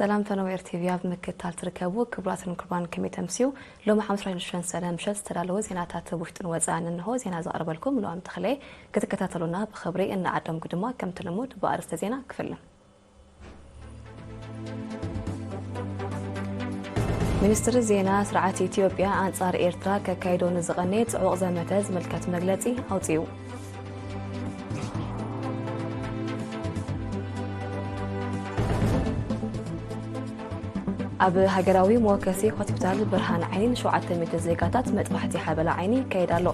ሰላም ፈነወ ኤር ቲቪ ኣብ ምክትታል ትርከቡ ክቡራትን ክቡራን፣ ከመይ ተምስዩ? ሎሚ ሓሙስ ራይን ሸንሰለ ምሸት ዝተዳለወ ዜናታት ውሽጥን ወፃእን እንሆ። ዜና ዘቕርበልኩም ሉኣም ተኽለ። ክትከታተሉና ብኽብሪ እናዓደምኩ ድማ ከምቲ ልሙድ ብኣርእስተ ዜና ክፍልን። ሚኒስትሪ ዜና ስርዓት ኢትዮጵያ ኣንጻር ኤርትራ ከካይዶ ንዝቐነየ ጽዑቕ ዘመተ ዝምልከት መግለጺ ኣውጺኡ። ኣብ ሃገራዊ መወከሲ ሆስፒታል ብርሃን ዓይኒ ንሸውዓተ ሚእቲ ዜጋታት መጥባሕቲ ሓበላ ዓይኒ ይካየድ ኣሎ።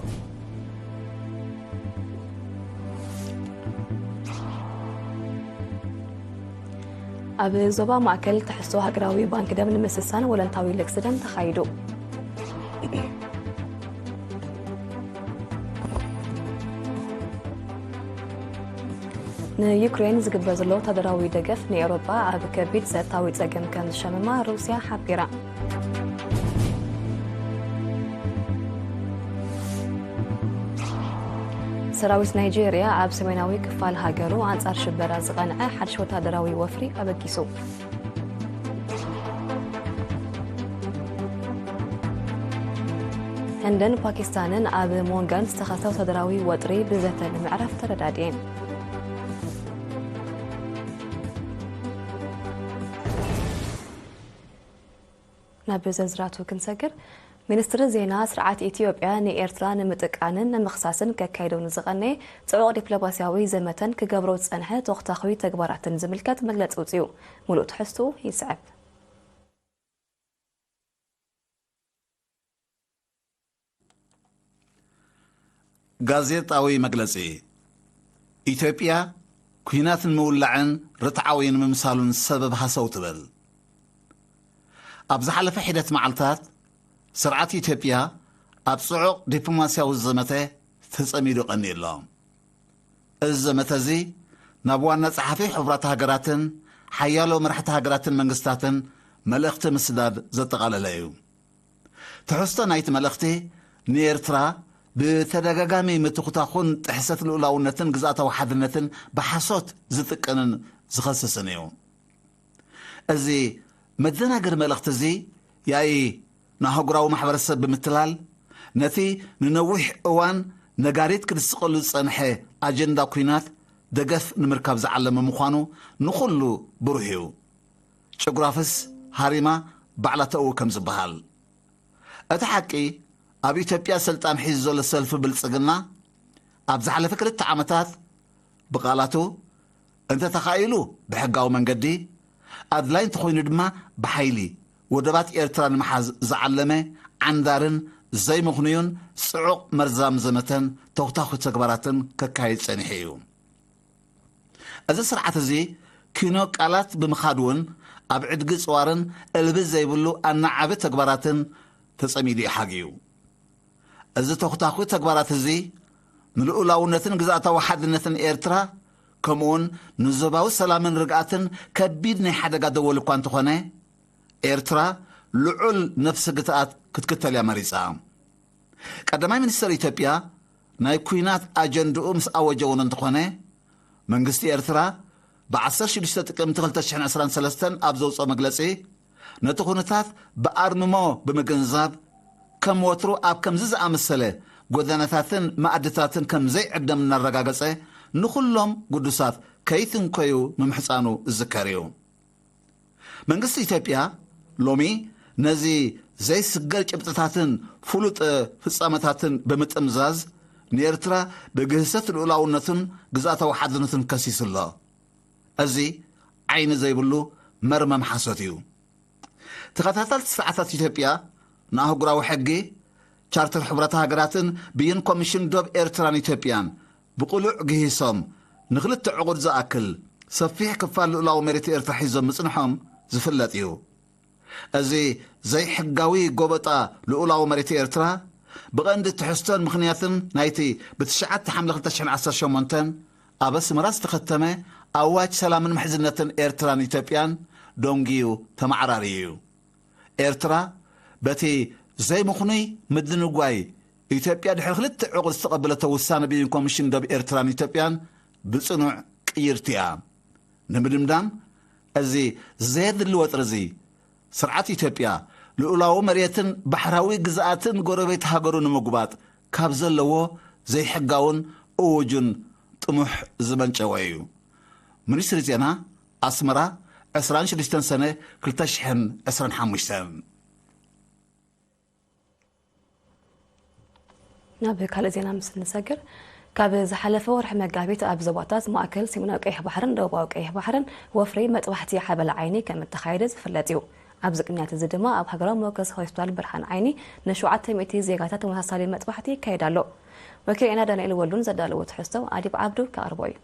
ኣብ ዞባ ማእከል ትሕዝቶ ሃገራዊ ባንክ ደም ንምስሳን ወለንታዊ ልግሲ ደም ተኻይዱ። ንዩክሬን ዝግበር ዘሎ ወታደራዊ ደገፍ ንኤውሮጳ ኣብ ከቢድ ጸጥታዊ ጸገም ከም ዝሸምማ ሩስያ ሓቢራ። ሰራዊት ናይጄርያ ኣብ ሰሜናዊ ክፋል ሃገሩ ኣንጻር ሽበራ ዝቐንዐ ሓድሽ ወታደራዊ ወፍሪ ኣበጊሱ። ህንድን ፓኪስታንን ኣብ ሞንጋን ዝተኸስተ ወታደራዊ ወጥሪ ብዘተ ንምዕራፍ ተረዳድኤን። ናብ ዝርዝራቱ ክንሰግር፣ ሚኒስትሪ ዜና ስርዓት ኢትዮጵያ ንኤርትራ ንምጥቃንን ንምኽሳስን ከካይዶ ንዝቐነየ ጽዑቕ ዲፕሎማስያዊ ዘመተን ክገብሮ ዝጸንሐ ተኽታኽዊ ተግባራትን ዝምልከት መግለጺ ኣውጺኡ። ሙሉእ ትሕዝትኡ ይስዕብ። ጋዜጣዊ መግለጺ። ኢትዮጵያ ኲናት ንምውላዕን ርትዓዊ ንምምሳሉን ሰበብ ሃሰው ትብል። ኣብ ዝሓለፈ ሒደት መዓልታት፣ ስርዓት ኢትዮጵያ ኣብ ጽዑቕ ዲፕሎማስያዊ ዘመተ ተጸሚዱ ቀንዩ ኣሎ። እዚ ዘመተ እዚ ናብ ዋና ጸሓፊ ሕቡራት ሃገራትን ሓያሎ መራሕቲ ሃገራትን መንግስታትን መልእኽቲ ምስዳድ ዘጠቓለለ እዩ። ትሕዝቶ ናይቲ መልእኽቲ ንኤርትራ ብተደጋጋሚ ምትኹታኹን ጥሕሰት ልኡላውነትን ግዝኣታዊ ሓድነትን ብሓሶት ዝጥቀንን ዝኸስስን እዩ። እዚ መደናገሪ መልእኽቲ እዚ ያኢ ንኣህጉራዊ ማሕበረሰብ ብምትላል ነቲ ንነዊሕ እዋን ነጋሪት ክድስቐሉ ዝጸንሐ ኣጀንዳ ኲናት ደገፍ ንምርካብ ዝዓለመ ምዃኑ ንኹሉ ብሩህ እዩ። ጭጉራፍስ ሃሪማ ባዕላ ተእዊ ከም ዝበሃል። እቲ ሓቂ፣ ኣብ ኢትዮጵያ ስልጣን ሒዙ ዘሎ ሰልፊ ብልጽግና ኣብ ዝሓለፈ ክልተ ዓመታት ብቓላቱ፣ እንተ ተኻኢሉ ብሕጋዊ መንገዲ፣ ኣድላይ እንተኾይኑ ድማ ብሓይሊ ወደባት ኤርትራ ንምሓዝ ዝዓለመ ዓንዳርን ዘይምኽኑዩን ጽዑቕ መርዛም ዘመተን ተኹታኹ ተግባራትን ከካይድ ጸኒሑ እዩ። እዚ ስርዓት እዚ ኪኖ ቃላት ብምኻድ እውን ኣብ ዕድጊ ጽዋርን እልቢ ዘይብሉ ኣናዓቢ ተግባራትን ተጸሚዱ ይሓግዩ። እዚ ተኹታኹ ተግባራት እዚ ንልኡላውነትን ግዝኣታዊ ሓድነትን ኤርትራ፣ ከምኡውን ንዞባዊ ሰላምን ርግኣትን ከቢድ ናይ ሓደጋ ደወል እኳ እንተኾነ፣ ኤርትራ ልዑል ነፍሲ ግትኣት ክትክተል እያ መሪጻ። ቀዳማይ ሚኒስተር ኢትዮጵያ ናይ ኲናት ኣጀንድኡ ምስ ኣወጀ እውን እንተኾነ፣ መንግስቲ ኤርትራ ብ ዓሰርተ ሽዱሽተ ጥቅምቲ ክልተ ሽሕን ዕስራን ሰለስተን ኣብ ዘውፅኦ መግለጺ፣ ነቲ ኩነታት ብኣርምሞ ብምግንዛብ፣ ከም ወትሩ ኣብ ከምዚ ዝኣመሰለ ጎደናታትን መኣድታትን ከም ዘይዕደም እናረጋገጸ፣ ንኹሎም ግዱሳት ከይትንከዩ ምምሕጻኑ ዝዝከር እዩ። መንግስቲ ኢትዮጵያ ሎሚ ነዚ ዘይስገር ጭብጥታትን ፍሉጥ ፍጻመታትን ብምጥምዛዝ፣ ንኤርትራ ብግህሰት ልኡላውነቱን ግዝኣታዊ ሓድነቱን ከሲሱ ኣሎ። እዚ ዓይኒ ዘይብሉ መርመም ሓሶት እዩ። ተኸታተልቲ ስርዓታት ኢትዮጵያ ንኣህጉራዊ ሕጊ፣ ቻርተር ሕቡራት ሃገራትን ብይን ኮሚሽን ዶብ ኤርትራን ኢትዮጵያን ብቕሉዕ ግሂሶም፣ ንኽልተ ዕቑድ ዝኣክል ሰፊሕ ክፋል ልኡላዊ መሬት ኤርትራ ሒዞም ምጽንሖም ዝፍለጥ እዩ። እዚ ዘይሕጋዊ ጎበጣ ልኡላዊ መሬት ኤርትራ፣ ብቐንዲ ትሕዝቶን ምኽንያትን ናይቲ ብትሽዓተ ሓምለ ክልተ ሽሕን ዓሰርተ ሸሞንተን ኣብ ኣስመራ ዝተኸተመ ኣዋጅ ሰላምን ምሕዝነትን ኤርትራን ኢትዮጵያን ደንጉዩ ተመዓራርዩ እዩ። ኤርትራ በቲ ዘይምኽኑይ ምድንጓይ፣ ኢትዮጵያ ድሕሪ ክልተ ዕቑድ ዝተቐበለቶ ውሳነ ብይን ኮሚሽን ዶብ ኤርትራን ኢትዮጵያን ብጽኑዕ ቅይርቲ እያ። ንምድምዳም፣ እዚ ዘየድሊ ወጥሪ እዚ፣ ስርዓት ኢትዮጵያ ልኡላዊ መሬትን ባሕራዊ ግዝኣትን ጎረቤት ሃገሩ ንምጉባጥ ካብ ዘለዎ ዘይሕጋውን እውጁን ጥሙሕ ዝመንጨወ እዩ። ሚኒስትሪ ዜና፣ ኣስመራ፣ ዕስራን ሽዱሽተን ሰነ ክልተ ሽሕን ዕስራን ሓሙሽተን። ናብ ካልእ ዜና ምስ እንሰግር፣ ካብ ዝሓለፈ ወርሒ መጋቢት ኣብ ዞባታት ማእከል፣ ሰሜናዊ ቀይሕ ባሕርን ደቡባዊ ቀይሕ ባሕርን ወፍሪ መጥባሕቲ ሓበላ ዓይኒ ከም እተኻየደ ዝፍለጥ እዩ። ኣብዚ ቅንያት እዚ ድማ ኣብ ሃገራዊ መወከሲ ሆስፒታል ብርሃን ዓይኒ ንሸውዓተ ሚእቲ ዜጋታት ተመሳሳሊ መጥባሕቲ ይካየድ ኣሎ። ወኪልና ዳንኤል ወልዱን ዘዳለዎ ትሕዝቶ ኣዲብ ዓብዱ ከቕርቦ እዩ።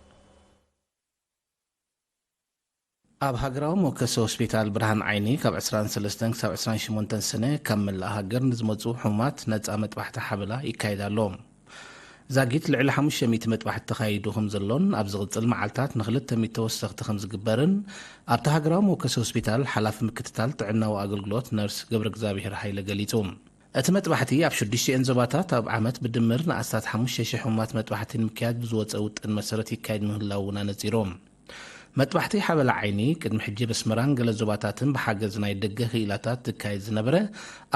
ኣብ ሃገራዊ መወከሲ ሆስፒታል ብርሃን ዓይኒ ካብ ዕስራን ሰለስተን ክሳብ ዕስራን ሸሞንተን ሰነ ካብ መላእ ሃገር ንዝመጹ ሕሙማት ነጻ መጥባሕቲ ሓበላ ይካየድ ኣሎ። ዛጊት ልዕሊ ሓሙሽተ ሚእቲ መጥባሕቲ ተኻይዱ ከም ዘሎን ኣብ ዝቕጽል መዓልታት ንኽልተ ሚእቲ ተወሰኽቲ ከም ዝግበርን ኣብቲ ሃገራዊ መወከሲ ሆስፒታል ሓላፊ ምክትታል ጥዕናዊ ኣገልግሎት ነርስ ገብረ እግዚኣብሔር ሃይለ ገሊጹ። እቲ መጥባሕቲ ኣብ ሽዱሽቲኤን ዞባታት ኣብ ዓመት ብድምር ንኣስታት ሓሙሽተ ሽሕ ሕሙማት መጥባሕቲ ንምክያድ ብዝወጸ ውጥን መሰረት ይካየድ ምህላው እውን ኣነጺሮም። መጥባሕቲ ሓበላ ዓይኒ ቅድሚ ሕጂ በስመራን ገለ ዞባታትን ብሓገዝ ናይ ደገ ክኢላታት ዝካየድ ዝነበረ፣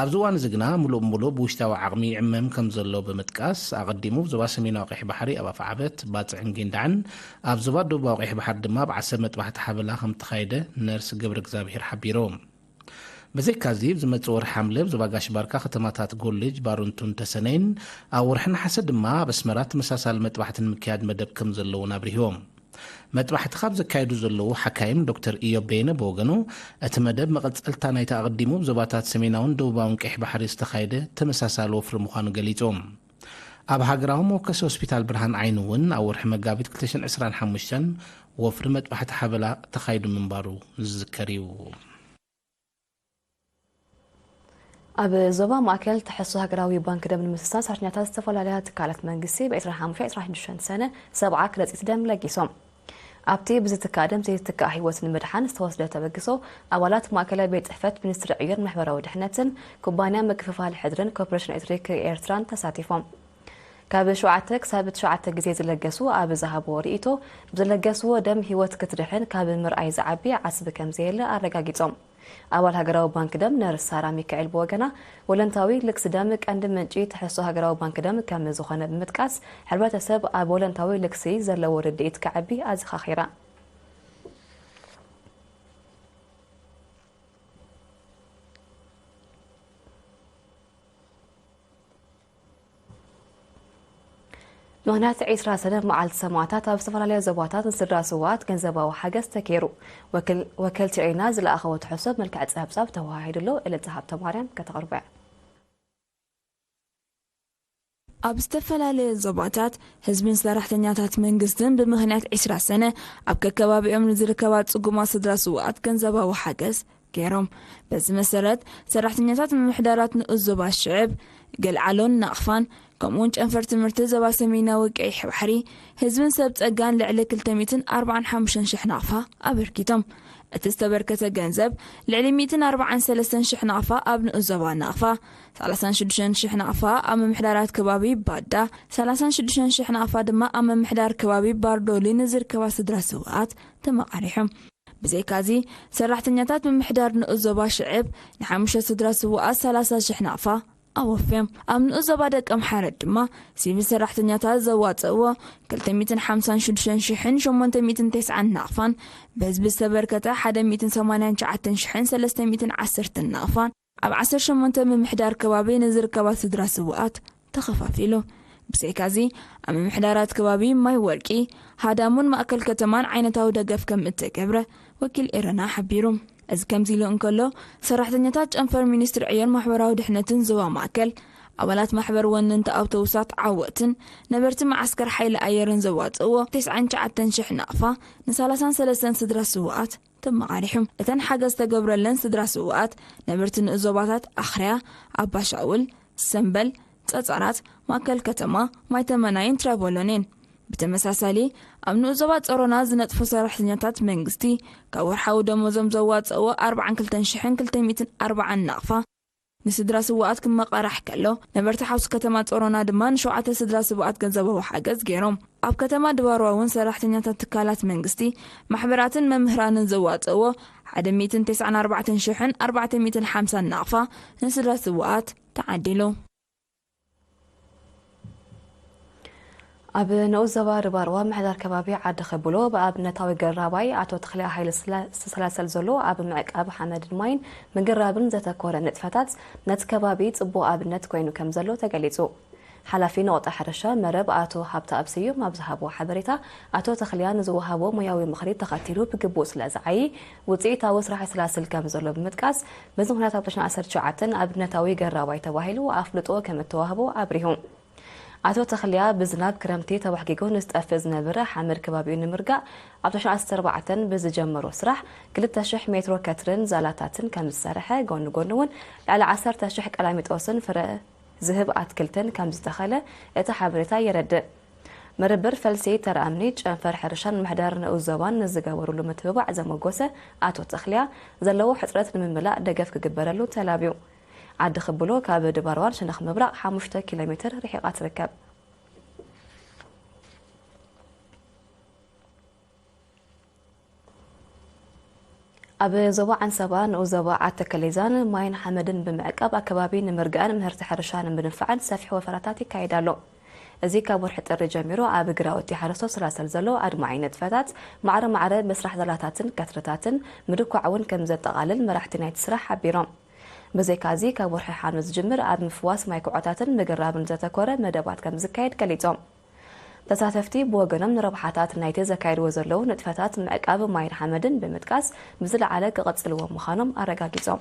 ኣብዚ እዋን እዚ ግና ምሉእ ብምሉእ ብውሽጣዊ ዓቕሚ ይዕመም ከም ዘሎ ብምጥቃስ፣ ኣቐዲሙ ዞባ ሰሜናዊ ቀይሕ ባሕሪ ኣብ ኣፍዓበት፣ ባጽዕን ጊንዳዕን፣ ኣብ ዞባ ደቡባዊ ቀይሕ ባሕሪ ድማ ብዓሰብ መጥባሕቲ ሓበላ ከም እተኻየደ ነርስ ገብረ እግዚኣብሔር ሓቢሩ። ብዘይካዚ፣ ኣብ ዝመጽእ ወርሒ ሓምለ ኣብ ዞባ ጋሽ ባርካ ከተማታት ጎልጅ፣ ባሩንቱን ተሰነይን፣ ኣብ ወርሒ ነሓሰ ድማ ኣብ ኣስመራ ተመሳሳሊ መጥባሕቲ ንምክያድ መደብ ከም ዘሎ እውን ኣብሪህዎም። መጥባሕቲ ካብ ዘካየዱ ዘለዉ ሓካይም ዶክተር ኢዮብ በየነ ብወገኑ፣ እቲ መደብ መቐጸልታ ናይቲ ኣቐዲሙ ኣብ ዞባታት ሰሜናውን ደቡባውን ቀይሕ ባሕሪ ዝተኻየደ ተመሳሳሊ ወፍሪ ምዃኑ ገሊጹ። ኣብ ሃገራዊ መወከሲ ሆስፒታል ብርሃን ዓይኒ እውን ኣብ ወርሒ መጋቢት ክልተ ሽሕን ዕስራን ሓሙሽተን ወፍሪ መጥባሕቲ ሓበላ ተኻይዱ ምንባሩ ዝዝከር እዩ። ኣብ ዞባ ማእከል ትሕዝቶ ሃገራዊ ባንክ ደም ንምስሳን ሰራሕተኛታት ዝተፈላለያ ትካላት መንግስቲ ብ ዕስራን ሓሙሽተን ዕስራን ሽዱሽተን ሰነ ሰብዓ ክረጺት ደም ለጊሶም። ኣብቲ ብዝትካእ ደም ዘይትካእ ህይወት ንምድሓን ዝተወስደ ተበግሶ፣ ኣባላት ማእከላይ ቤት ጽሕፈት ሚኒስትሪ ዕዮን ማሕበራዊ ድሕነትን፣ ኩባንያ ምክፍፋል ሕድርን ኮርፖሬሽን ኤሌክትሪክ ኤርትራን ተሳቲፎም። ካብ ሸውዓተ ክሳብ ትሽዓተ ግዜ ዝለገሱ ኣብ ዝሃብዎ ርእይቶ፣ ብዝለገስዎ ደም ህይወት ክትድሕን ካብ ምርኣይ ዝዓቢ ዓስቢ ከም ዘየለ ኣረጋጊጾም። ኣባል ሃገራዊ ባንክ ደም ነርስ ሳራ ሚካኤል ብወገና፣ ወለንታዊ ልግሲ ደም ቀንዲ ምንጪ ትሕዝቶ ሃገራዊ ባንክ ደም ከም ዝኾነ ብምጥቃስ፣ ሕብረተሰብ ኣብ ወለንታዊ ልግሲ ዘለዎ ርድኢት ከዕቢ ኣዘኻኺራ። ምኽንያት ዒስራ ሰነ መዓልቲ ሰማእታት ኣብ ዝተፈላለዩ ዞባታት ንስድራ ስውኣት ገንዘባዊ ሓገዝ ተገይሩ። ወክል-፣ ወከልቲ ዒና ዝለኣኸዎ ትሕዝቶ መልክዕ ጸብጻብ ተወሃሂዱ ኣሎ። እልልታ ሃብተማርያም ከተቕርቦ እያ። ኣብ ዝተፈላለዩ ዞባታት ህዝብን ሰራሕተኛታት መንግስትን ብምኽንያት ዒስራ ሰነ ኣብ ከከባቢኦም ንዝርከባ ጽጉማት ስድራ ስውኣት ገንዘባዊ ሓገዝ ገይሮም። በዚ መሰረት፣ ሰራሕተኛታት ምምሕዳራት ንኡስ ዞባ ሽዕብ፣ ገልዓሎን ናቕፋን፣ ከምኡውን ጨንፈር ትምህርቲ ዞባ ሰሜናዊ ቀይሕ ባሕሪ፣ ህዝብን ሰብ ጸጋን ልዕሊ ክልተ ሚእትን ኣርባዓን ሓሙሽተን ሽሕ ናቕፋ ኣበርኪቶም። እቲ ዝተበርከተ ገንዘብ፣ ልዕሊ ሚእትን ኣርባዓን ሰለስተን ሽሕ ናቕፋ ኣብ ንኡስ ዞባ ናቕፋ፣ ሰላሳን ሽዱሽተን ሽሕ ናቕፋ ኣብ ምምሕዳራት ከባቢ ባዳ፣ ሰላሳን ሽዱሽተን ሽሕ ናቕፋ ድማ ኣብ ምምሕዳር ከባቢ ባርዶሊ ንዝርከባ ስድራ ስውኣት ተመቓሪሖም። ብዘይካዚ፣ ሰራሕተኛታት ምምሕዳር ንኡስ ዞባ ሽዕብ ንሓሙሽተ ስድራ ስውኣት ሰላሳ ሽሕ ናቕፋ ኣወፍዮም። ኣብ ንኡስ ዞባ ደቀምሓረ ድማ፣ ሲቪል ሰራሕተኛታት ዘዋጸእዎ ክልተ ሚእትን ሓምሳን ሽዱሽተን ሽሕን ሸሞንተ ሚእትን ተስዓን ናቕፋን፣ ብህዝቢ ዝተበርከተ ሓደ ሚእትን ሰማንያን ትሽዓተን ሽሕን ሰለስተ ሚእትን ዓሰርተን ናቕፋን፣ ኣብ ዓሰርተ ሸሞንተ ምምሕዳር ከባቢ ንዝርከባ ስድራ ስውኣት ተኸፋፊሉ። ብዘይካዚ፣ ኣብ ምምሕዳራት ከባቢ ማይ ወርቂ፣ ሃዳሙን ማእከል ከተማን ዓይነታዊ ደገፍ ከም እተገብረ ወኪል ኤረና ሓቢሩ። እዚ ከምዚ ኢሉ እንከሎ፣ ሰራሕተኛታት ጨንፈር ሚኒስትሪ ዕዮን ማሕበራዊ ድሕነትን ዞባ ማእከል፣ ኣባላት ማሕበር ወነንቲ ኣውቶቡሳት ዓወትን ነበርቲ መዓስከር ሓይሊ ኣየርን ዘዋጽእዎ ተስዓን ትሽዓተን ሽሕ ናቕፋ ንሰላሳን ሰለስተን ስድራ ስውኣት ተመቓሪሑ። እተን ሓገዝ ዝተገብረለን ስድራ ስውኣት ነበርቲ ንኡስ ዞባታት ኣኽርያ፣ ኣባሻውል፣ ሰምበል፣ ጸጸራት፣ ማእከል ከተማ፣ ማይተመናይን ትራቮሎን እየን። ብተመሳሳሊ፣ ኣብ ንኡስ ዞባ ጸሮና ዝነጥፉ ሰራሕተኛታት መንግስቲ፣ ካብ ወርሓዊ ደሞዞም ዘዋጸእዎ ኣርባዓን ክልተን ሽሕን ክልተ ሚእትን ኣርባዓን ናቕፋ፣ ንስድራ ስውኣት ክመቐራሕ ከሎ፣ ነበርቲ ሓውሲ ከተማ ጾሮና ድማ ንሸውዓተ ስድራ ስውኣት ገንዘባዊ ሓገዝ ገይሮም። ኣብ ከተማ ድባርዋ እውን ሰራሕተኛታት ትካላት መንግስቲ፣ ማሕበራትን መምህራንን ዘዋጽእዎ ሓደ ሚእትን ተስዓን ኣርባዕተን ሽሕን ኣርባዕተ ሚእትን ሓምሳን ናቕፋ ንስድራ ስውኣት ተዓዲሉ። ኣብ ንኡስ ዞባ ድባርዋ ምሕዳር ከባቢ ዓዲ ኸብሎ ብኣብነታዊ ገራባይ ኣቶ ተኽለ ሃይለ ስላ-፣ ዝተሰላሰል ዘሎ ኣብ ምዕቃብ ሓመድን ማይን ምግራብን ዘተኮረ ንጥፈታት ነቲ ከባቢ ጽቡቕ ኣብነት ኮይኑ ከም ዘሎ ተገሊጹ። ሓላፊ ነቑጣ ሕርሻ መረብ ኣቶ ሃብተኣብ ስዩም ኣብ ዝሃቦ ሓበሬታ፣ ኣቶ ተኽልያ ንዝወሃቦ ሞያዊ ምኽሪ ተኸቲሉ ብግቡእ ስለ ዝዓዪ፣ ውጽኢታዊ ስራሕ ይሰላስል ከም ዘሎ ብምጥቃስ፣ በዚ ምኽንያት ኣብ ተሽዓተ ዓሰርተ ትሽዓተ ኣብነታዊ ገራባይ ተባሂሉ ኣፍልጦ ከም እተዋህቦ ኣብሪሁ። ኣቶ ተኽልያ ብዝናብ ክረምቲ ተባሕጊጉ ንዝጠፍእ ዝነበረ ሓመድ ከባቢኡ ንምርጋእ ኣብ ተሽዓተ ዓሰርተ ኣርባዕተ ብዝጀመሮ ስራሕ ክልተ ሽሕ ሜትሮ ከትርን ዛላታትን ከም ዝሰርሐ፣ ጎኒ ጎኒ እውን ልዕሊ ዓሰርተ ሽሕ ቀላሚጦስን ፍረ ዝህብ ኣትክልትን ከም ዝተኸለ እቲ ሓበሬታ የረድእ። መደበር ፈልሲ ተራ እምኒ፣ ጨንፈር ሕርሻን ምሕዳር ንኡስ ዞባን ንዝገበሩሉ ምትብባዕ ዘመጎሰ ኣቶ ተኽልያ፣ ዘለዎ ሕጽረት ንምምላእ ደገፍ ክግበረሉ ተላብዩ። ዓዲ ክብሎ ካብ ድባርዋን ሸነኽ ምብራቕ ሓሙሽተ ኪሎ ሜትር ርሒቓ ትርከብ። ኣብ ዞባ ዓንሰባ ንኡስ ዞባ ዓተከሌዛን ማይን ሓመድን ብምዕቃብ ኣከባቢ ንምርጋእን ምህርቲ ሕርሻ ንምድንፋዕን ሰፊሕ ወፈራታት ይካየድ ኣሎ። እዚ ካብ ወርሒ ጥሪ ጀሚሩ ኣብ ግራውቲ ሓረስቶት ዝሰላሰል ዘሎ ኣድማዒ ንጥፈታት ማዕረ ማዕረ ብስራሕ ዛላታትን ከትርታትን ምድኳዕ እውን ከም ዘጠቓልል መራሕቲ ናይቲ ስራሕ ሓቢሮም። ብዘይካዚ ካብ ወርሒ ሓምለ ዝጅምር ኣብ ምፍዋስ ማይ ኩዖታትን ምግራብን ዘተኮረ መደባት ከም ዝካየድ ገሊጾም። ተሳተፍቲ ብወገኖም ንረብሓታት ናይቲ ዘካየድዎ ዘለዉ ንጥፈታት ምዕቃብ ማይን ሓመድን ብምጥቃስ ብዝለዓለ ክቐጽልዎ ምዃኖም ኣረጋጊጾም።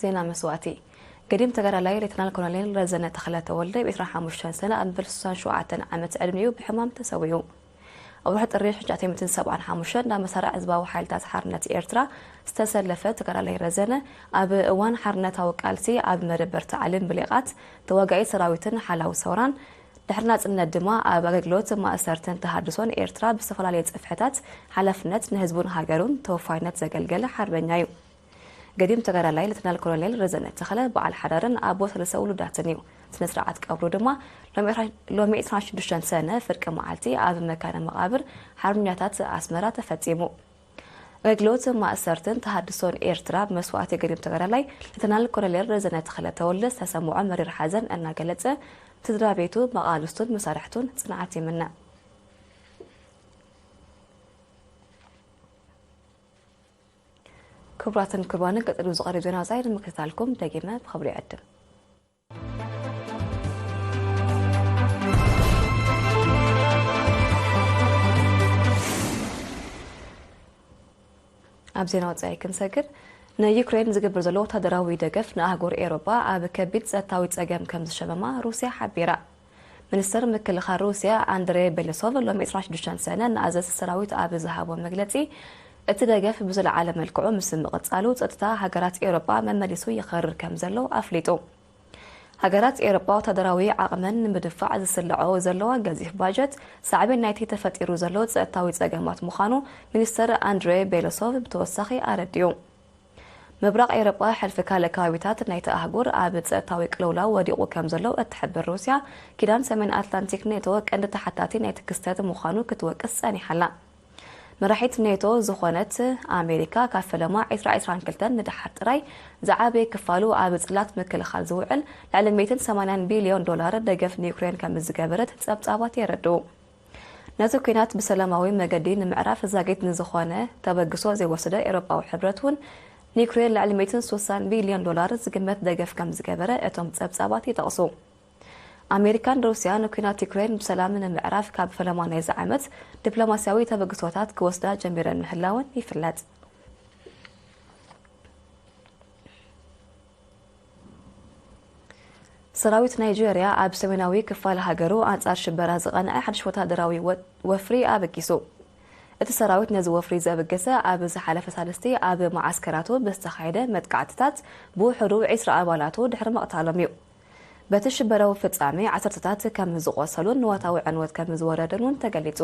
ዜና መስዋእቲ። ገዲም ተጋዳላይ ሌተናል ኮሎኔል ረዘነ ተኽለ ተወልደ ብ ዕስራን ሓሙሽተን ሰነ ኣብ በል ስሳን ሸውዓተን ዓመት ዕድሚኡ ብሕማም ተሰዊኡ። ኣብ ወርሒ ጥሪ ሽዱሽተ ሚእትን ሰብዓን ሓሙሽተን ናብ መሳርዕ ህዝባዊ ሓይልታት ሓርነት ኤርትራ ዝተሰለፈ ተጋዳላይ ረዘነ፣ ኣብ እዋን ሓርነታዊ ቃልሲ ኣብ መደበር ታዕሊም ብሊቓት፣ ተዋጋኢ ሰራዊትን ሓላዊ ሰውራን፣ ድሕሪ ናጽነት ድማ ኣብ ኣገልግሎት ማእሰርትን ተሃድሶን ኤርትራ ብዝተፈላለየ ጽፍሕታት ሓላፍነት ንህዝቡን ሃገሩን ተወፋይነት ዘገልገለ ሓርበኛ እዩ። ገዲም ተጋዳላይ ሌተናል ኮሎኔል ረዘነ ተኽለ በዓል ሓዳርን ኣቦ ሰለስተ ውሉዳትን እዩ። ስነ ስርዓት ቀብሩ ድማ ሎሚ ዕስራን ሽዱሽተን ሰነ ፍርቂ መዓልቲ ኣብ መካነ መቓብር ሓርበኛታት ኣስመራ ተፈጺሙ። ኣገልግሎት ማእሰርትን ተሃድሶን ኤርትራ ብመስዋእቲ ገዲም ተጋዳላይ ሌተናል ኮሎኔል ረዘነ ተኽለ ተወልደ ዝተሰምዖ መሪር ሓዘን እናገለጸ፣ ስድራ ቤቱ፣ መቓልስቱን መሳርሕቱን ጽንዓት ይምነ። ክቡራትን ክቡራንን፣ ቀጺሉ ዝቐርብ ዜና ወጻኢ ንምክትታልኩም ደጊመ ብኽብሪ ይዕድም። ኣብ ዜና ወጻኢ ክንሰግር፣ ንዩክሬን ዝግበር ዘሎ ወታደራዊ ደገፍ ንኣህጉር ኤውሮጳ ኣብ ከቢድ ጸጥታዊ ጸገም ከም ዝሸመማ ሩስያ ሓቢራ። ሚኒስተር ምክልኻል ሩስያ ኣንድሬ ቤለሶቭ ሎሚ ዕስራን ሽዱሽተን ሰነ ንኣዘዝቲ ሰራዊት ኣብ ዝሃቦ መግለጺ፣ እቲ ደገፍ ብዝለዓለ መልክዑ ምስ ምቕጻሉ ጸጥታ ሃገራት ኤውሮጳ መመሊሱ ይኸርር ከም ዘሎ ኣፍሊጡ። ሃገራት ኤውሮጳ ወታደራዊ ዓቕመን ንምድፋዕ ዝስልዖ ዘለዋ ገዚፍ ባጀት ሳዕቤን ናይቲ ተፈጢሩ ዘሎ ጸጥታዊ ጸገማት ምዃኑ ሚኒስተር ኣንድሬ ቤለሶቭ ብተወሳኺ ኣረዲኡ። ምብራቕ ኤውሮጳ፣ ሕልፊ ካልእ ከባቢታት ናይቲ ኣህጉር ኣብ ጸጥታዊ ቅልውላው ወዲቑ ከም ዘሎ እትሕብር ሩስያ፣ ኪዳን ሰሜን ኣትላንቲክ ኔቶ ቀንዲ ተሓታቲ ናይቲ ክስተት ምዃኑ ክትወቅስ ጸኒሓ ኣላ። መራሒት ኔቶ ዝኾነት ኣሜሪካ፣ ካብ ፈለማ ዕስራ ዕስራን ክልተን ንደሓር ጥራይ ዝዓበየ ክፋሉ ኣብ ጽላት ምክልኻል ዝውዕል ልዕሊ ሚእትን ሰማንያን ቢልዮን ዶላር ደገፍ ንዩክሬን ከም ዝገበረት ጸብጻባት የረድኡ። ነቲ ኲናት ብሰላማዊ መገዲ ንምዕራፍ ዛጊት ንዝኾነ ተበግሶ ዘይወሰደ ኤውሮጳዊ ሕብረት እውን ንዩክሬን ልዕሊ ሚእትን ስሳን ቢልዮን ዶላር ዝግመት ደገፍ ከም ዝገበረ እቶም ጸብጻባት ይጠቕሱ። ኣሜሪካን ሩስያን ኲናት ዩክሬን ብሰላም ንምዕራፍ ካብ ፈለማ ናይዚ ዓመት ዲፕሎማስያዊ ተበግሶታት ክወስዳ ጀሚረን ምህላወን ይፍለጥ። ሰራዊት ናይጄርያ ኣብ ሰሜናዊ ክፋል ሃገሩ ኣንጻር ሽበራ ዝቐንዐ ሓድሽ ወታደራዊ ወ-፣ ወፍሪ ኣበጊሱ። እቲ ሰራዊት ነዚ ወፍሪ ዘበገሰ ኣብ ዝሓለፈ ሳልስቲ ኣብ መዓስከራቱ ብዝተኻየደ መጥቃዕትታት ብውሕዱ ዕስራ ኣባላቱ ድሕሪ ምቕታሎም እዩ። በቲ ሽበራዊ ፍጻሜ ዓሰርተታት ከም ዝቖሰሉን ንዋታዊ ዕንወት ከም ዝወረደን እውን ተገሊጹ።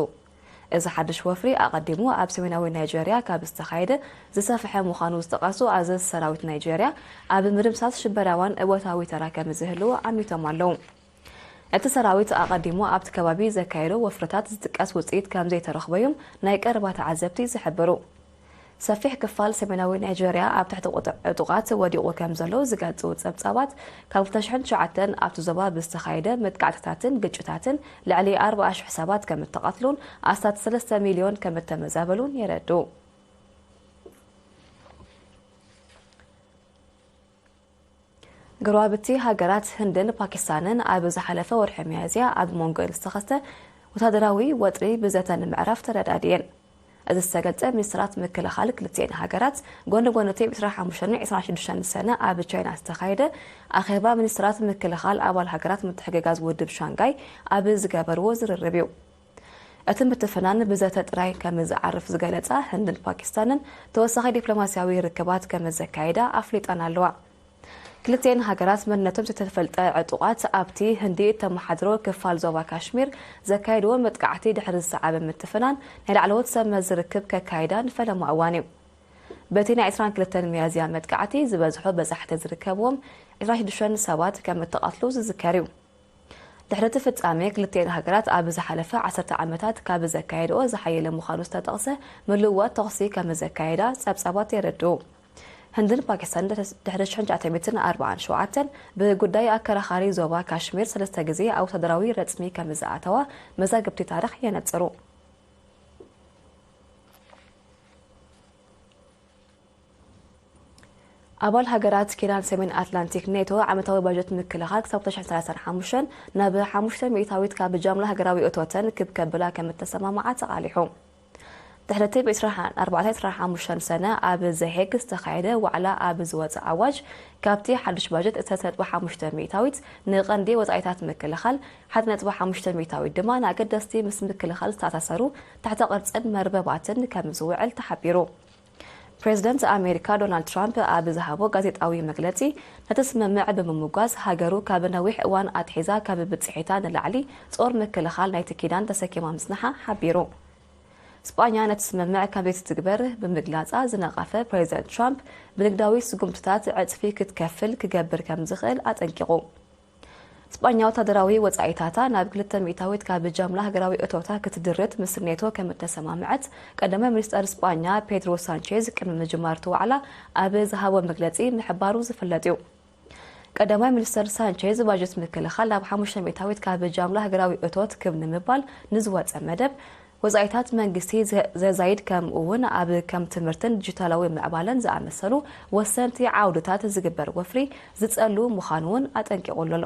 እዚ ሓድሽ ወፍሪ ኣቐዲሙ ኣብ ሰሜናዊ ናይጀርያ ካብ ዝተኻየደ ዝሰፍሐ ምዃኑ ዝጠቐሱ ኣዘዝ ሰራዊት ናይጀርያ፣ ኣብ ምድምሳስ ሽበራዋን እወታዊ ተራ ከም ዝህልዎ ኣሚቶም ኣለዉ። እቲ ሰራዊት ኣቐዲሙ ኣብቲ ከባቢ ዘካየዶ ወፍርታት ዝጥቀስ ውጽኢት ከም ዘይተረኽበዮም ናይ ቀረባ ተዓዘብቲ ዝሕብሩ። ሰፊሕ ክፋል ሰሜናዊ ናይጀርያ ኣብ ትሕቲ ቁጥዕ ዕጡቓት ወዲቑ ከም ዘሎ ዝገልጹ ጸብጻባት፣ ካብ ክልተ ሽሕን ትሽዓተን ኣብቲ ዞባ ብዝተኻየደ መጥቃዕትታትን ግጭታትን ልዕሊ ኣርባዓ ሽሕ ሰባት ከም እተቐትሉን ኣስታት ሰለስተ ሚልዮን ከም እተመዛበሉን የረድኡ። ጎረባብቲ ሃገራት ህንድን ፓኪስታንን ኣብ ዝሓለፈ ወርሒ ሚያዝያ ኣብ መንጎ ዝተኸስተ ወታደራዊ ወጥሪ ብዘተ ንምዕራፍ ተረዳድየን። እዚ ዝተገልጸ፣ ሚኒስትራት ምክልኻል ክልቲኤን ሃገራት ጎኒ ጎኒ እቲ ብ ዕስራን ሓሙሽተን ዕስራን ሽዱሽተን ሰነ ኣብ ቻይና ዝተኻየደ ኣኼባ ሚኒስትራት ምክልኻል ኣባል ሃገራት ምትሕግጋዝ ውድብ ሻንጋይ ኣብ ዝገበርዎ ዝርርብ እዩ። እቲ ምትፍናን ብዘተ ጥራይ ከም ዝዓርፍ ዝገለጻ ህንድን ፓኪስታንን፣ ተወሳኺ ዲፕሎማስያዊ ርክባት ከም ዘካየዳ ኣፍሊጠን ኣለዋ። ክልቲኤን ሃገራት መንነቶም ዝተፈልጠ ዕጡቓት ኣብቲ ህንዲ እተመሓድሮ ክፋል ዞባ ካሽሚር ዘካየድዎ መጥቃዕቲ ድሕሪ ዝሰዓበ ምትፍናን፣ ናይ ላዕለዎት ሰብ መዚ ርክብ ከካይዳ ንፈለማ እዋን እዩ። በቲ ናይ ዕስራን ክልተን ሚያዝያ መጥቃዕቲ፣ ዝበዝሑ በጻሕቲ ዝርከብዎም ዕስራን ሽዱሽተን ሰባት ከም እተቐትሉ ዝዝከር እዩ። ድሕሪ እቲ ፍጻሜ፣ ክልቲኤን ሃገራት ኣብ ዝሓለፈ ዓሰርተ ዓመታት ካብ ዘካየድኦ ዝሓየለ ምዃኑ ዝተጠቕሰ ምልውዋጥ ተኹሲ ከም ዘካየዳ ጸብጻባት የረድኡ። ህንድን ፓኪስታንን ድሕሪ ሽሕን ትሽዓተ ሚእትን ኣርባዓን ሸውዓተን ብጉዳይ ኣከራኻሪ ዞባ ካሽሚር ሰለስተ ግዜ ኣብ ወታደራዊ ረጽሚ ከም ዝኣተዋ መዛግብቲ ታሪኽ የነጽሩ። ኣባል ሃገራት ኪዳን ሰሜን ኣትላንቲክ ኔቶ ዓመታዊ ባጀት ምክልኻል ክሳብ ክልተ ሽሕን ሰላሳን ሓሙሽተን ናብ ሓሙሽተ ሚእታዊት ካብ ጃምላ ሃገራዊ እቶተን ክብ ከብላ ከም እተሰማምዓ ተቓሊሑ። ድሕሪ እቲ ብ ዕስራን ኣርባዕተን ዕስራን ሓሙሽተን ሰነ ኣብ ዘሄግ ዝተኻየደ ዋዕላ ኣብ ዝወጸ ኣዋጅ፣ ካብቲ ሓድሽ ባጀት ዕስራ ነጥቢ ሓሙሽተ ሚእታዊት ንቐንዲ ወጻኢታት ምክልኻል፣ ሓደ ነጥቢ ሓሙሽተ ሚእታዊት ድማ ንኣገደስቲ ምስ ምክልኻል ዝተኣሳሰሩ ትሕተ ቅርጽን መርበባትን ከም ዝውዕል ተሓቢሩ። ፕሬዝደንት ኣሜሪካ ዶናልድ ትራምፕ ኣብ ዝሃቦ ጋዜጣዊ መግለጺ፣ ነቲ ስምምዕ ብምምጓስ፣ ሃገሩ ካብ ነዊሕ እዋን ኣትሒዛ ካብ ብጽሒታ ንላዕሊ ጾር ምክልኻል ናይቲ ኪዳን ተሰኪማ ምጽንሓ ሓቢሩ። ስጳኛ ነቲ ስምምዕ ከም ዘይትትግበር ብምግላጻ ዝነቐፈ ፕሬዝደንት ትራምፕ፣ ብንግዳዊ ስጉምትታት ዕጽፊ ክትከፍል ክገብር ከም ዝኽእል ኣጠንቂቑ። ስጳኛ ወታደራዊ ወጻኢታታ ናብ ክልተ ሚእታዊት ካብ ጃምላ ሃገራዊ እቶታ ክትድርት ምስ ኔቶ ከም እተሰማምዐት፣ ቀዳማይ ሚኒስተር ስጳኛ ፔድሮ ሳንቼዝ ቅድሚ ምጅማር እቲ ዋዕላ ኣብ ዝሃቦ መግለጺ ምሕባሩ ዝፍለጥ እዩ። ቀዳማይ ሚኒስተር ሳንቼዝ፣ ባጀት ምክልኻል ናብ ሓሙሽተ ሚእታዊት ካብ ጃምላ ሃገራዊ እቶት ክብ ንምባል ንዝወጸ መደብ፣ ወጻኢታት መንግስቲ ዘ-፣ ዘዛይድ፣ ከምኡ እውን ኣብ ከም ትምህርትን ዲጂታላዊ ምዕባለን ዝኣመሰሉ ወሰንቲ ዓውድታት ዝግበር ወፍሪ ዝጸሉ ምዃኑ እውን ኣጠንቂቑ ኣሎ።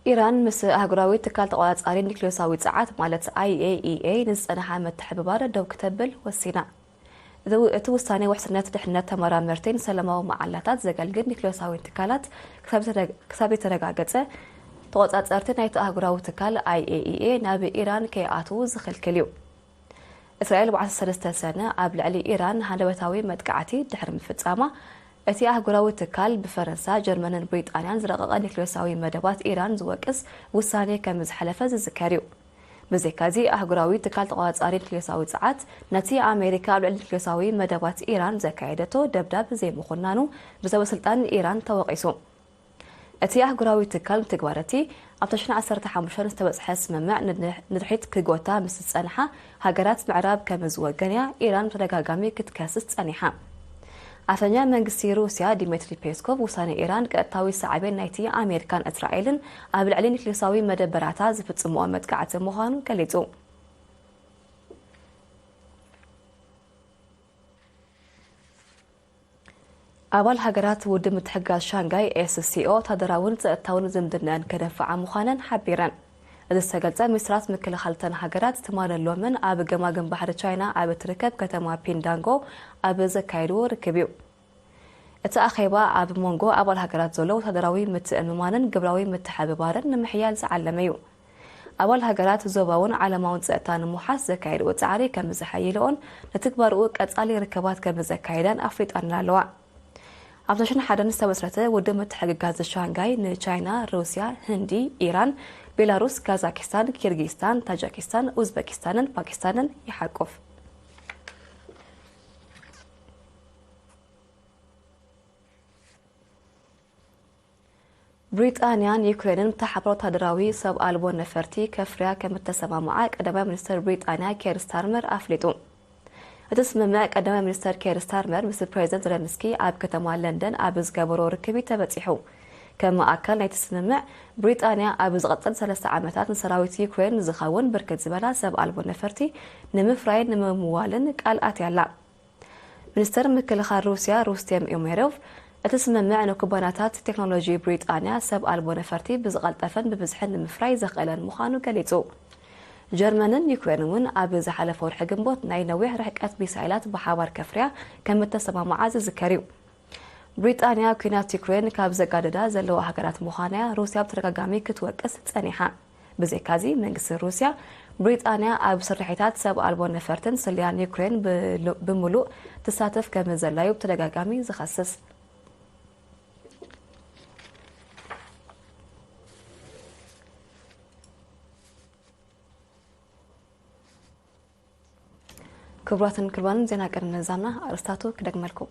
ኢራን ምስ ኣህጉራዊ ትካል ተቖጻጻሪ ኒክሌሳዊ ጸዓት ማለት ኣይ ኤ ኢ ኤ ንዝጸንሓ ምትሕብባር ደው ክተብል ወሲና። እቲ ው-፣ እቲ ውሳኔ ውሕስነት ድሕነት ተመራመርቲን ሰላማዊ መዓላታት ዘገልግል ኒክሌሳዊ ትካላት ክሳብ ዝተረግ-፣ ክሳብ የተረጋገጸ፣ ተቖጻጸርቲ ናይቲ ኣህጉራዊ ትካል ኣይ ኤ ኢ ኤ ናብ ኢራን ከይኣትዉ ዝኽልክል እዩ። እስራኤል ብ ዓሰርተ ሰለስተ ሰነ ኣብ ልዕሊ ኢራን ሃንደበታዊ መጥቃዕቲ ድሕሪ ምፍጻማ፣ እቲ ኣህጉራዊ ትካል ብፈረንሳ፣ ጀርመንን ብሪጣንያን ዝረቐቐ ኒክሌሳዊ መደባት ኢራን ዝወቅስ ውሳኔ ከም ዝሓለፈ ዝዝከር እዩ። ብዘይካዚ፣ ኣህጉራዊ ትካል ተቖጻጻሪ ኒክሌሳዊ ጸዓት ነቲ ኣሜሪካ ኣብ ልዕሊ ኒክሌሳዊ መደባት ኢራን ዘካየደቶ ደብዳብ ዘይምኹናኑ ብሰበስልጣን ኢራን ተወቒሱ። እቲ ኣህጉራዊ ትካል ንትግባር እቲ ኣብ ተሽን ዓሰርተ ሓሙሽተ ዝተበጽሐ ስምምዕ ንድሕ-፣ ንድሕሪት ክጎታ ምስ ዝጸንሓ ሃገራት ምዕራብ ከም ዝወገንያ ኢራን ብተደጋጋሚ ክትከስስ ጸኒሓ። ኣፈኛ መንግስቲ ሩስያ ዲሚትሪ ፔስኮቭ፣ ውሳኔ ኢራን ቀጥታዊ ሳዕቤን ናይቲ ኣሜሪካን እስራኤልን ኣብ ልዕሊ ኒክሌሳዊ መደበራታ ዝፍጽምኦ መጥቃዕቲ ምዃኑ ገሊጹ። ኣባል ሃገራት ውድብ ምትሕግጋዝ ሻንጋይ ኤስ ሲ ኦ ወታደራውን ጸጥታውን ዝምድናን ከደፍዓ ምዃነን ሓቢረን። እዚ ዝተገልጸ፣ ሚኒስትራት ምክልኻል እተን ሃገራት ትማሊ ሎምን ኣብ ገማግም ባሕሪ ቻይና ኣብ እትርከብ ከተማ ፒንዳንጎ ኣብ ዘካየድዎ ርክብ እዩ። እቲ ኣኼባ ኣብ መንጎ ኣባል ሃገራት ዘሎ ወታደራዊ ምትእምማንን ግብራዊ ምትሕብባርን ንምሕያል ዝዓለመ እዩ። ኣባል ሃገራት ዞባውን ዓለማውን ጸጥታ ንምውሓስ ዘካየድዎ ጻዕሪ ከም ዘሐይልኦን ንትግባርኡ ቀጻሊ ርክባት ከም ዘካየዳን ኣፍሊጠን ኣለዋ። ኣብ ሽሕን ሓደን ዝተመስረተ ውድብ ምትሕግጋዝ ሻንጋይ ንቻይና፣ ሩስያ፣ ህንዲ፣ ኢራን፣ ቤላሩስ፣ ካዛኪስታን፣ ኪርጊስታን፣ ታጃኪስታን፣ ኡዝበኪስታንን ፓኪስታንን ይሓቁፍ። ብሪጣንያን ዩክሬንን ብተሓባሮ ወታደራዊ ሰብ ኣልቦ ነፈርቲ ከፍርያ ከም እተሰማምዓ ቀዳማይ ሚኒስተር ብሪጣንያ ኬር ስታርመር ኣፍሊጡ። እቲ ስምምዕ ቀዳማይ ሚኒስተር ኬር ስታርመር ምስ ፕሬዚደንት ዘለንስኪ ኣብ ከተማ ለንደን ኣብ ዝገበሮ ርክብ እዩ ተበጺሑ። ከም ኣካል ናይቲ ስምምዕ፣ ብሪጣንያ ኣብ ዝቐጽል ሰለስተ ዓመታት ንሰራዊት ዩክሬን ዝኸውን ብርክት ዝበላ ሰብ ኣልቦ ነፈርቲ ንምፍራይን ንምምዋልን ቃል ኣትያ ኣላ። ሚኒስተር ምክልኻል ሩስያ ሩስቴም ኡሜሮቭ፣ እቲ ስምምዕ ንኩባንያታት ቴክኖሎጂ ብሪጣንያ ሰብ ኣልቦ ነፈርቲ ብዝቐልጠፈን ብብዝሕን ንምፍራይ ዘኽእለን ምዃኑ ገሊጹ። ጀርመንን ዩክሬን እውን ኣብ ዝሓለፈ ወርሒ ግንቦት ናይ ነዊሕ ርሕቀት ሚሳይላት ብሓባር ከፍርያ ከም እተሰማምዓ ዝዝከር እዩ። ብሪጣንያ ኲናት ዩክሬን ካብ ዘጋደዳ ዘለዋ ሃገራት ምዃና ሩስያ ብተደጋጋሚ ክትወቅስ ጸኒሓ። ብዘይካዚ፣ መንግስቲ ሩስያ፣ ብሪጣንያ ኣብ ስርሒታት ሰብ ኣልቦ ነፈርትን ስለያን ዩክሬን ብሉ-፣ ብምሉእ ትሳተፍ ከም ዘላ እዩ ብተደጋጋሚ ዝኸስስ። ክቡራትን ክቡራንን፣ ዜና ቅድሚ ምዛምና ኣርእስታቱ ክደግመልኩም።